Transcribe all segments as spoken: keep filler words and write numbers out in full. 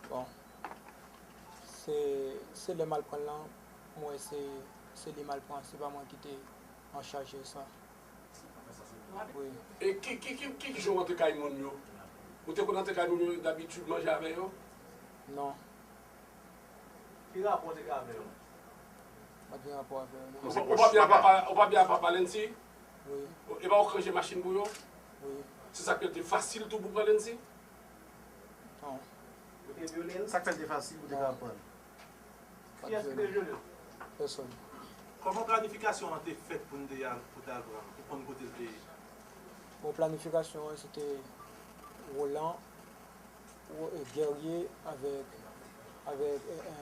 Bon, se, se lè m al pran l lan, m wè se, se li m al pran, se pa mwen ki te an chaj de sa. Wi. E ki, ki, ki, ki jan w antre kay moun yo? Ou te konn antre kay moun yo dabitid manje avè yo? Non. Ki rapò w te gen avè yo? M pa t gen rapò avè yo, non. Ou pa byen ak papa, ou pa byen ak papa Lency? Wi. E pa ou k ranje machin pou yo? Wi. Se sa k fè l te fasil tou pou pran Lency? Non. Ou te vyole l? Sa k fè l te fasil pou te ka pran l? Kiyès ki te vyole l? Pèsòn. Kòman planifikasyon an te fèt pou n te al, pou te al pran l, pou konn kote l te ye? Bon, planifikasyon an, se te Roland, Ro-, e, Guerrier avèk, avèk, e, e,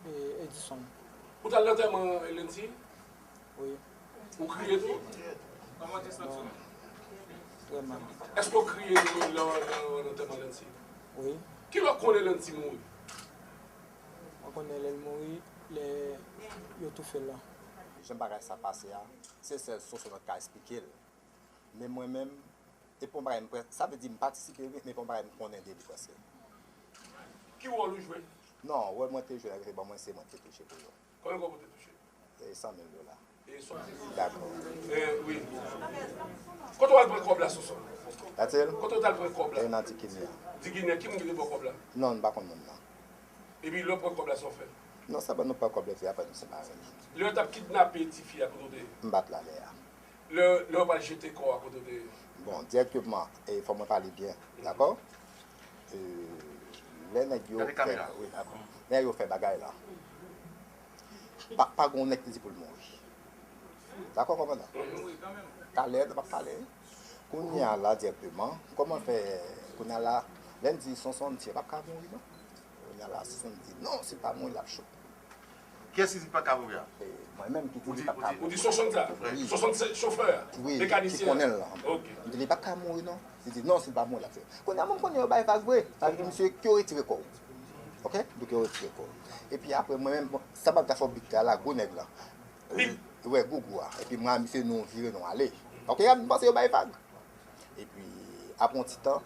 e, Edison. Ou t al lantèman Lency? Wi. Ou kriye tou? Non. Vrèman. Èske w kriye lè, lè, lè, lè w lantèman Lency? Wi. Kilè w konnen Lency mouri? Mwen konnen lè l mouri, lè yo toufe l la. Jan bagay sa pase a, se sèl Sonson nan k ka eksplike l. Men mwen menm, e pa yon bagay m prè-, sa vle di m patisipe wi, men pa yon bagay m konnen de li prèske. Ki wòl ou jwe? Non, wòl mwen te jwe la, yo te ban mwen, se mwen ki te touche pou yo. Konbyen kòb ou te touche? E san mil dola. E san mil. Dakò. E, wi. Kote w al pran kòb la, Sonson? Atil? Kote w t al pran kòb la? E nan Diginia. Diginia, ki moun ki te ba w kòb la? Non, m pa konn moun nan. Epi lè w pran kòb la, sa w fè? Non, sèlman nou pran kòb la, epi apre nou separe. Lè yo t ap kidnape tifi a, kote w te ye? M pa t la lè a. Lè, lè yo pral jete kò a, kote w te ye? Bon, dirèkteman, e, fò mwen pale byen, dakò? E, lè nèg yo fè, wi, dakò. Nèg yo fè bagay la. Pa, pa gen yon nèg ki di pou l mouri. Dakò, kòmandan? Talè, n ap pale. Kounye a la, dirèkteman, kòman fè, kounye a la, lè n di Sonson, misye p ap ka mouri, non. Kounye a la, Sonson di, non, si l pa mouri, l ap cho. Kiyès ki di l pa ka mouri a? E, mwen menm ki di li pa ka mouri. Ou di Sonson sa? Wi. Sonson se chofè a? Wi, ki konnen l lan. Ok. M di li pa ka mouri, non. Li di, non, si l pa mouri, l ap cho. Kounye a, mwen konnen yo bay vag vre. Sa vle di, misye, ke w retire kò w. Ok? Donk, yo retire kò w. Epi apre, mwen menm, bon, sa m ap ta fè w bit la, gwo nèg lan. Li. Wè, gougou a. Epi mwen, misye, nou vire, nou ale. Ok, m panse yo bay vag. Epi, apre yon ti tan,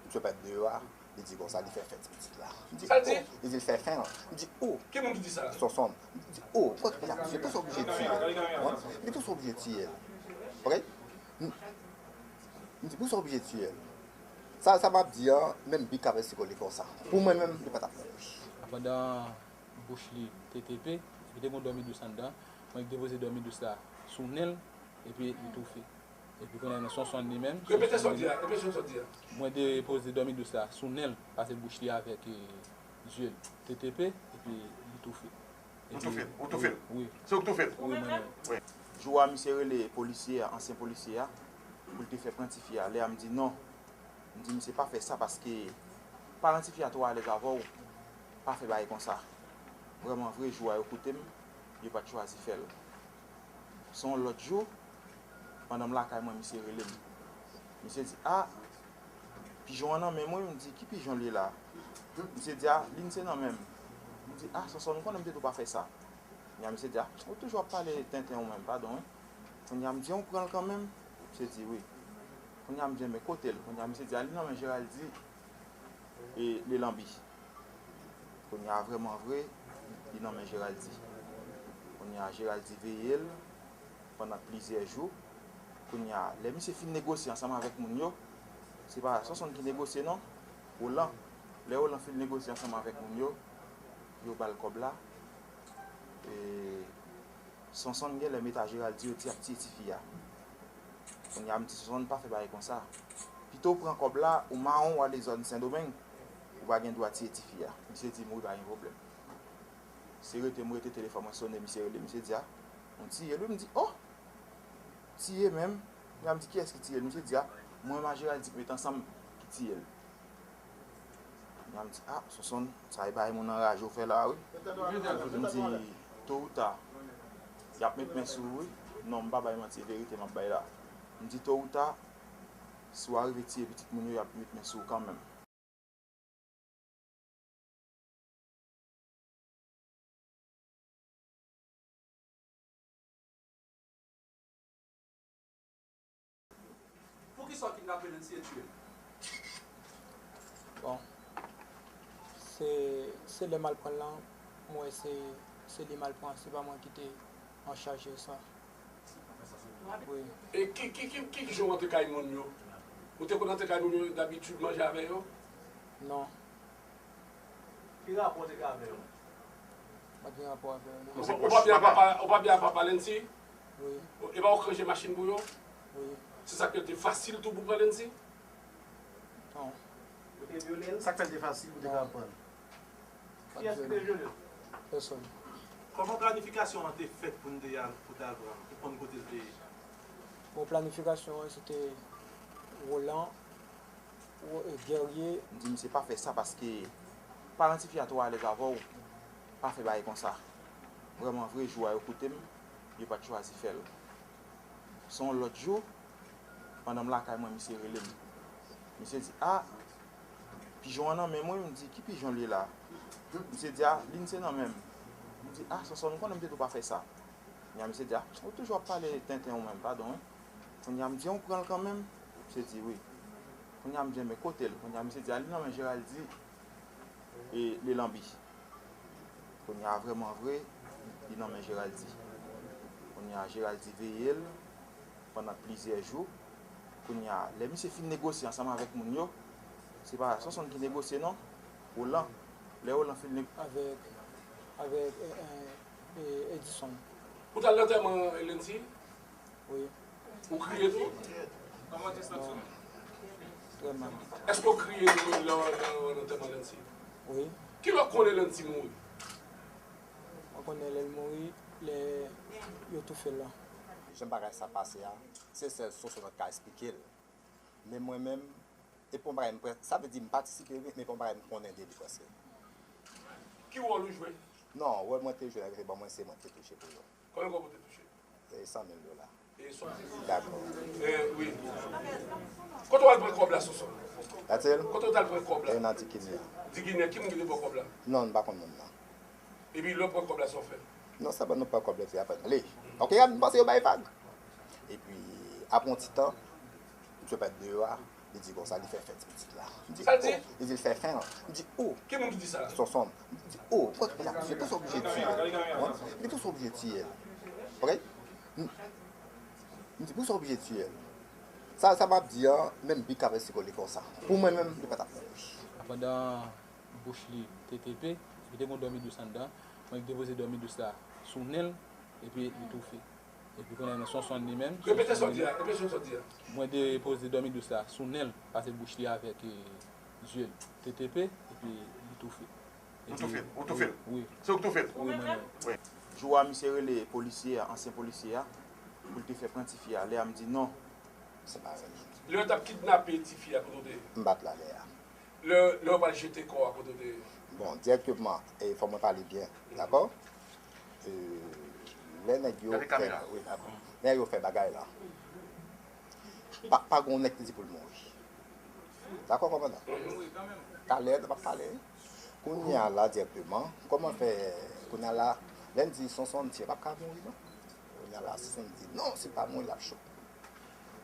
misye parèt deyò a, li di konsa, li fè fen ti pitit la. M di, oh, li di l fè fen an. M di, oh. Ki moun ki di sa? Sonson. M di, oh, mwen, mwen, misye, pou sa oblije tiye l? Wi. M di, pou sa oblije tiye l? Ok? M, m di, pou sa oblije tiye l? Sa, sa m ap di an, menm bik avè sikole konsa. Pou mwen menm, li pa t ap mouri. Pandan bouch li te tepe, epi te gen dòmi dous anndan. Mwen ki depoze dòmi dous la sou nen l, epi li toufe. Epi kounye a, Sonson li menm, repete sa w di a, repete sa w di a. Mwen depoze dòmi dous la sou nen l, pase bouch li avèk, e, zye l te tepe, epi li toufe. Ou toufe l? Ou toufe l? Wi. Se ou ki toufe l? Wi, mwen menm. Wi. Jou a, misye rele polisye a, ansyen polisye a, pou l te fè pran tifi a. Lè a, m di non. M di misye pa fè sa paske paran tifi a twò alèz avè w, pa fè bagay konsa. Vrèman vre, jou a yo koute m, yo pa t chwazi fè l. Se yon lòt jou, pandan m lakay mwen, misye rele m. Misye di, a, pijon an nan men mwen, m di, ki pijon li ye la? Misye di, a, li'm se nan men m. M di, a, Sonson, ou konnen m te di w pa fè sa. Kounye a, misye di, a, ou toujou ap pale tenten ou menm, padon, wi. Kounye a, m di, an, ou pran l kanmenm? Misye di, wi. Kounye a, m di, men kote l? Kounye a, misye di, a, li nan men Geraldy e Lelanbi. Kounye a, vrèman vre, li nan men Geraldy. Kounye a, Geraldy veye l pandan plizyè jou. Kounye a, lè misye fin negosye ansanm avèk moun yo, se pa Sonson ki negosye non, Roland. Lè Roland fin negosye ansanm avèk moun yo, yo ba l kòb la. E Sonson genlè met a Geraldy yo di y ap tiye tifi a. Kounye a, m di Sonson pa fè bagay konsa. Pito w pran kòb la, ou mawon, w ale zòn Sendomeng, ou pa gen dwa tiye tifi a. Misye di m wi, pa gen pwoblèm. Se rete m rete, telefòn mwen sonnen, misye rele, misye di a, ou tiye l wi? M di, oh! Tiye menm? Kounye a m di, kiyès ki tiye l? Misye di a, mwen menm a Geraldy ki met ansanm ki tiye l. Kounye a m di, a, Sonson, sa e bagay moun anraje w fè la wi. M di, to ou ta, y ap met men sou ou wi. Non, m pa bay manti, e verite m ap bay la. M di, to ou ta, si w arive tiye pitit moun yo, y ap met men sou ou kanmenm. Poukisa w kidnape Lency e tiye l? Bon, se, se lè m al pran l lan, m wè se, se li m al pran, se pa mwen ki te an chaj sa. Wi. E ki, ki, ki, ki jan w antre kay moun yo? Ou te konn antre kay moun yo dabitid manje avè yo? Non. Ki rapò w te gen avè yo? M pa t gen rapò avè yo, non. Ou, ou pa byen a papa, ou pa byen a papa Lency? Wi. E pa ou k ranje machin pou yo? Wi. Se sa k fè l te fasil tou pou pran Lency? Non. Ou te vyole l? Sa k fè l te fasil pou te kapab pran l? Kiyès ki te vyole l? Pèsòn. Kòman planifikasyon an te fèt pou n te al, pou te al pran l, pou konn kote l te ye? Bon, planifikasyon an, se te Roland, Ro-, e, Guerrier. M di misye pa fè sa paske paran tifi a twò alèz avè w, pa fè bagay konsa. Vrèman vre, jou a yo koute m, yo pa t chwazi fè l. Se yon lòt jou, pandan m lakay mwen, misye rele m. Misye di, "A, pijon an nan men mwen." M di, "Ki pijon l ye la?" Misye di, "A, li se nan men m." M di, "A, Sonson, m konnen m te di w pa fè sa." Kounye a misye di, "A, ou toujou ap pale tenten ou menm, padon, wi." Kounye a m di, "Ou pran l kanmenm?" Misye di, "Wi." Kounye a m di, "Men kote l?" Kounye a misye di, "A, li nan men Geraldi e Lelanbi." Kounye a, vrèman vre, li nan men Geraldi. Kounye a, Geraldi veye l pandan plizyè jou. Kounye a, lè misye fin negosye ansanm avèk moun yo, se pa Sonson ki negosye non, Roland. Lè Roland fin neg- Avèk, avèk, e, e, e, Edison. Ou t al nan antèman Lency? Wi. Ou kriye tou? Kòman w te santi w? Trè mal. Èske w kriye tou menm lè w, lè w nan antèman Lency? Wi. Kilè w konnen Lency mouri? Mwen konnen lè l mouri, lè yo toufe l lan. Jan bagay sa pase a, se sèl Sonson k ka eksplike l. Men mwen menm, e pa yon bagay m prè-, sa vle di m patisipe wi, men pa yon bagay m konnen de li prèske. Ki wòl ou jwe? Non, wòl mwen te jwe la, yo te ban mwen, se mwen ki te touche pou yo. Konbyen kòb ou te touche? E san mil dola. E san mil. Dakò. E, wi. Kote w al pran kòb la, Sonson? Latil? Kote w t al pran kòb la? E nan Dikinya. Dikinya, ki moun ki te ba w kòb la? Non, m pa konn moun nan. Epi lè w pran kòb la, sa w fè? Non, sa ban nou pran kòb la, epi apre n ale. Ok, m panse yo bay vag. Epi, apre yon ti tan, misye parèt deyò a, li di konsa, li fè fè ti pitit la. M di, sa l di? Oh. Li di l fè fen an. M di, oh. Ki moun ki di sa? Sonson. M di, oh, pòt la, misye, pou sa oblije tiye l. Wi. M di, pou sa oblije tiye l. Ok? M, m di, pou sa oblije tiye l. Sa, sa m ap di an, menm Big ka vle sikole konsa. Pou mwen menm, li pa t ap mouri. Pandan bouch li te tepe, epi te gen dòmi dous anndan. Mwen depoze dòmi dous la sou nen l, epi li toufe. Epi kounye a, Sonson li menm, repete sa w di a, repete sa w di a. Mwen depoze dòmi dous la sou nen l, paske bouch li avèk, e, zye l te tepe, epi li toufe. Ou toufe l? Ou toufe l? Wi. Se ou k toufe l? Wi, mwen menm. Wi. Jou a, misye rele polisye a, ansyen polisye a, pou l te fè pran tifi a. Lè a m di non. Se pa vre. Lè yo t ap kidnape tifi a, kote w te ye? M pa t la lè a. Lè, lè yo pral jete kò a, kote w te ye? Bon, dirèkteman, e, fò mwen pale byen, dakò? E, lè nèg yo fè, wi, dakò. Lè yo fè bagay la, pa, pa gen yon nèg ki di pou l mouri. Dakò, kòmandan? Talè, nou p ap pale. Kounye a la, dirèkteman, kòman fè, kounye a la, lè n di Sonson, misye p ap ka mouri, non? Kounye a la, Sonson di, non, si l pa mouri, l ap cho.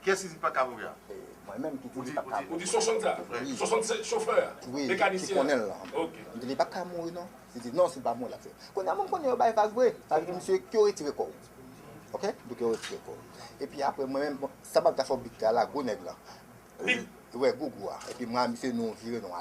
Kiyès ki di l pa ka mouri a? E, mwen menm ki di li pa ka mouri. Ou di Sonson sa? Wi. Sonson se chofè a? Wi, ki konnen l lan. Ok. M di li pa ka mouri non. Li di non, si l pa mouri l ap fè. Kounye a mwen konnen yo bay vag vre. Sa vle di misye ke yo retire kò w. Ok? Donk yo retire kò w. Epi apre mwen menm, bon, sa pa ta fò Big la, gwo nèg lan. Big? Wè, gwo gwo a. Epi mwen a misye nou vire nou